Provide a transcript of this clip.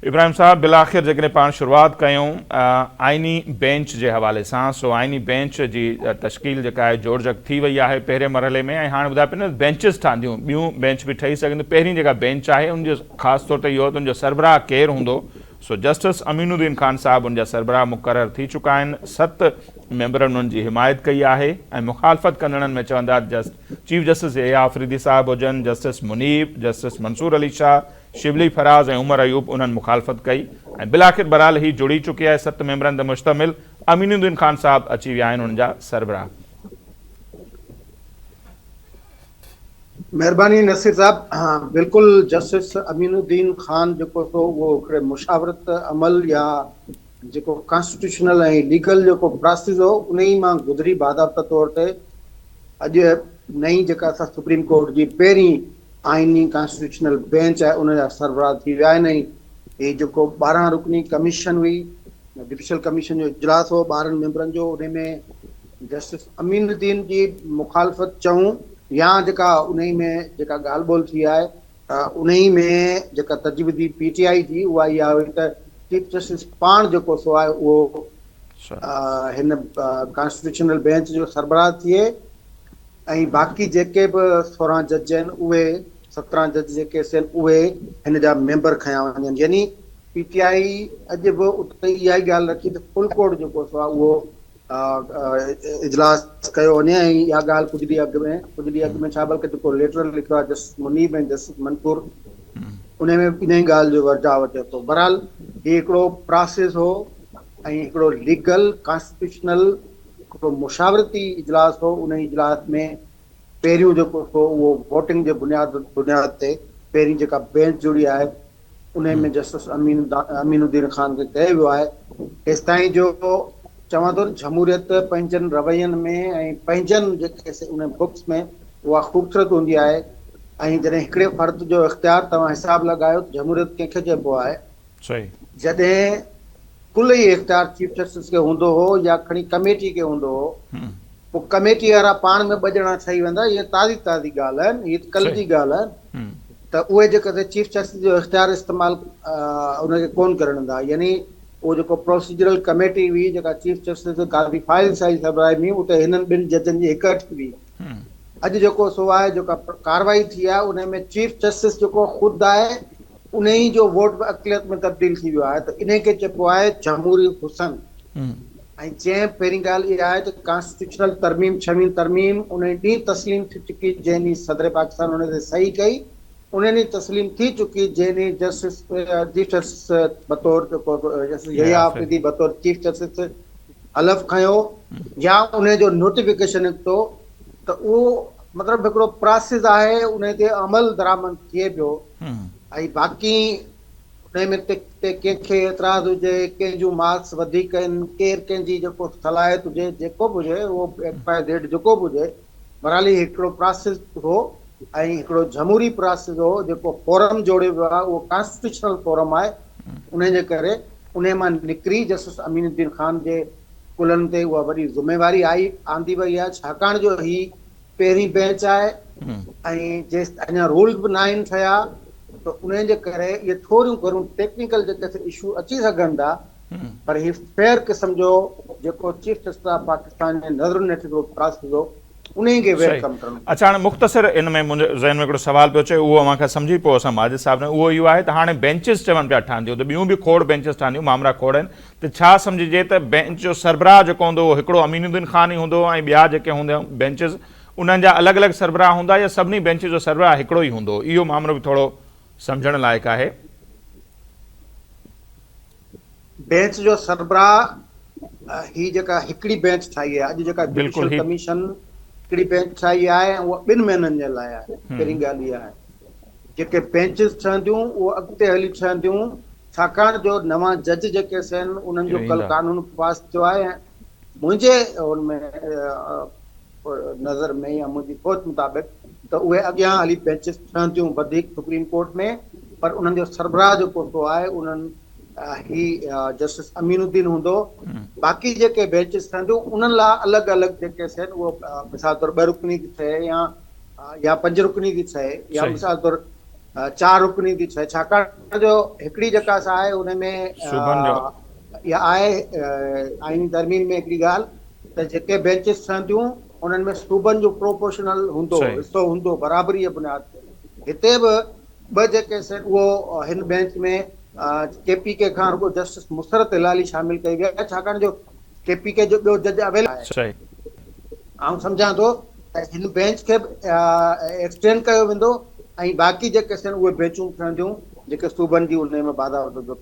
ابراهيم صاحب بالاخر جيڪڏهن پاڻ شروعات ڪيون آئيني بينچ جي حوالي سان سو آئيني بينچ جي تشڪيل جيڪا آهي جوڙجڪ ٿي وئي آهي پهرين مرحلي ۾ ۽ هاڻي ٻڌايو پيو نه بينچز ٺهنديون ٻيون بينچ به ٺهي سگهن ٿيون پهرين جيڪا بينچ آهي ان جو خاص طور تي اهو ته ان جو سربراهه ڪير هوندو سو جسٽس امين الدين خان صاحب ان جا سربراهه مقرر ٿي چڪا آهن ست ميمبرن انهن جي حمايت ڪئي آهي ۽ مخالفت ڪندڙن ۾ چوندا just chief justice Yahya Afridi صاحب هجن جسٽس منيب جسٽس منصور علي شاهه شبلي فراز ۽ عمر ايوب انهن مخالفت ڪئي ۽ بالاخر بهرحال هي جڙي چڪي آهي ست ميمبرن تي مشتمل امين الدين خان صاحب اچي ويا آهن انهن جا سربراهه. مهرباني نصير صاحب بلڪل جسٽس امين الدين خان جيڪو سو اهو هڪڙي مشاورت عمل يا جيڪو ڪانسٽيٽيوشنل ۽ ليگل جيڪو پراسيس هو انهي مان گذري باضابطه طور تي اڄ نئين جيڪا اسان سپريم ڪورٽ جي پهرين آئيني ڪانسٽيٽيوشنل بينچ آهي ان جا سربراهه ٿي ويا آهن ۽ هي جيڪو 12 رڪني ڪميشن هئي جڊيشل ڪميشن جو اجلاس هو 12 ميمبرن جو ان ۾ جسٽس امين الدين جي مخالفت چئون يا جيڪا انهي ۾ جيڪا ڳالهه ٻولهه ٿي آهي انهي ۾ جيڪا تجويزي پي ٽي آء جي اها اها هئي ته چيف جسٽس پاڻ جيڪو سو آهي اهو هن ڪانسٽيٽيوشنل بينچ جو سربراهه ٿئي ۽ باقي جيڪي به 16 جج آهن اهي 17 جج جيڪي سين اهي هن جا ميمبر کنيا وڃن يعني پي ٽي آء اڄ به اتي اها ئي ڳالهه رکي ته فل ڪورٽ جيڪو سو آهي اهو اجلاس ڪيو وڃي ۽ اها ڳالهه ڪجهه ڏينهن اڳ ۾ ڪجهه ڏينهن اڳ ۾ ڇا بلڪه جيڪو ليٽر لکيو آهي جسٽس منيب ۽ جسٽس منصور ان ۾ ان ئي ڳالهه جو ورجاء اچي ٿو بهرحال هي هڪڙو پراسيس هو ۽ هڪڙو ليگل ڪانسٽيٽيوشنل هڪڙو مشاورتي اجلاس هو، انهي اجلاس ۾ پهريون جيڪو سو اهو ووٽنگ جي بنياد بنياد تي پهرين جيڪا بينچ جڙي آهي انهي ۾ جسٽس امين امين الدين خان کي ڪيو ويو آهي ايستائين جو چوان ٿو نه جمهوريت پنهنجن روين ۾ ۽ پنهنجن جيڪي سي انهي بڪس ۾ اها خوبصورت هوندي آهي ۽ جڏهن هڪڙي فرد جو اختيار توهان حساب لڳايو ته جمهوريت ڪنهن کي چئبو آهي جڏهن ڪل ئي اختيار چيف جسٽس کي هوندو هو يا کڻي ڪميٽي کي هوندو هو، پوء ڪميٽي وارا پاڻ ۾ ٻه ڄڻا ٺهي ويندا، هيء تازي تازي ڳالهه آهي، هيء ته ڪلهه جي ڳالهه آهي ته اهي جيڪڏهن چيف جسٽس جو اختيار استعمال ان کي ڪونه ڪرڻ ڏيندا، يعني اهو جيڪو پروسيجرل ڪميٽي هئي جيڪا چيف جسٽس قاضي فائز عيسيٰ جي سربراهي ۾ هئي، اتي هنن ٻن ججن جي هڪ هٺ هئي. اڄ جيڪو سو آهي جيڪا ڪارروائي ٿي آهي ان ۾ چيف جسٽس جيڪو خود آهي انهي جو ووٽ به اقليت ۾ تبديل ٿي ويو آهي ته انهي کي چئبو آهي جمهوري حسن ۽ جنهن پهرين ڳالهه اها آهي ته ڪانسٽيٽيوشنل ترميم ڇويهين ترميم انهي ڏينهن تسليم ٿي چڪي جنهن ڏينهن صدر پاڪستان ان تي صحيح ڪئي انهي ڏينهن تسليم ٿي چڪي جنهن ڏينهن جسٽس چيف جسٽس بطور جيڪو جسٽس يحيٰ آفريدي بطور چيف جسٽس حلف کنيو يا انهي جو نوٽيفڪيشن نڪتو ته اهو مطلب هڪڙو پراسيس آهي انهي تي عمل درآمد ٿئي پيو ۽ باقي انهي ۾ تي ڪنهن کي اعتراض هجي ڪنهن جون مارڪس وڌيڪ آهن ڪير ڪنهن جي جيڪو صلاحيت هجي جيڪو به هجي اهو ايڪس واء زيڊ جيڪو به هجي بهرحال هي هڪڙو پراسيس هو ۽ هڪڙو جمهوري پراسيس هو جيڪو فورم جوڙيو ويو آهي اهو ڪانسٽيٽيوشنل فورم آهي انهي جي ڪري انهي مان نڪري جسٽس امين الدين خان جي ڪلهن تي اها وڏي ذميواري آئي آندي وئي آهي ڇاڪاڻ جو هي پهرين بينچ آهي ۽ جيس اڃا رولز به ناهن ٺهيا ته انهي جي ڪري اهي ٿوريون گهڻيون ٽيڪنيڪل جيڪي اشو اچي سگهن ٿا پر هي فيئر قسم جو جيڪو چيف جسٽس آف پاڪستان جي نظرن هيٺ هڪڙو پراسيس هو انهي کي ويل ڪم ڪرڻو. اڇا هاڻي مختصر ان ۾ منهنجي ذهن ۾ هڪڙو سوال پيو اچي اهو اوهان کان سمجهي پوء اسان ماجد صاحب ڏانهن اهو اهو آهي ته هاڻي بينچز چون پيا ٺهنديون ته ٻيون به کوڙ بينچز ٺهنديون مامرا کوڙ آهن ته ڇا سمجهجي ته بينچ جو سربراهه جيڪو هوندو اهو هڪڙو امين الدين خان ئي هوندو ۽ ٻيا جيڪي هوندا بينچز انهن جا الڳ الڳ سربراهه هوندا يا سڀني بينچز جو سربراهه هڪڙو ئي هوندو اهو مامرو به ٿورو سمجهڻ لائق آهي. بينچ جو سربراهه هي جيڪا هڪڙي بينچ ٺاهي آهي اڄ جيڪا جڊيشل ڪميشن هڪڙي بينچ ٺاهي آهي ۽ اها ٻن مهينن جي لاء آهي پهرين ڳالهه اها آهي جيڪي بينچز ٺهنديون اهو اڳتي هلي ٺهنديون ڇاڪاڻ جو نوان جج جيڪي سين انهن جو ڪل قانون پاس ٿيو آهي ۽ منهنجي ان ۾ نظر ۾ يا منهنجي سوچ مطابق ته اهي اڳيان هلي بينچز ٺهنديون وڌيڪ سپريم ڪورٽ ۾ پر انهن جو سربراهه جيڪو سو آهي انهن هي جسٽس امين الدين هوندو باقي جيڪي بينچز ٺهنديون انهن لاء الڳ الڳ جيڪي سين اهو مثال طور ٻه رڪني ٿي ٺهي يا يا پنج رڪني ٿي ٺهي يا مثال طور چار رڪني ٿي ٺهي ڇاڪاڻ جو هڪڙي جيڪا سا آهي ان ۾ صوبن جو اها آهي آئيني ترميم ۾ هڪڙي ڳالهه ته جيڪي بينچز ٺهنديون انهن ۾ صوبن جو پروپورشنل هوندو حصو هوندو برابري جي بنياد تي هتي به ٻه جيڪي سين اهو هن بينچ ۾ ڪي پي ڪي کان رڳو جسٽس مسرت هلالي شامل ڪئي وئي آهي ڇاڪاڻ جو ڪي پي ڪي جو ٻيو جج اويليبل آهي. آئون سمجهان ٿو ته هن بينچ کي به ايڪسٽينڊ ڪيو ويندو ۽ باقي جيڪي سين اهي بينچون ٺهنديون جيڪي صوبن جي انهي ۾ باضابطو.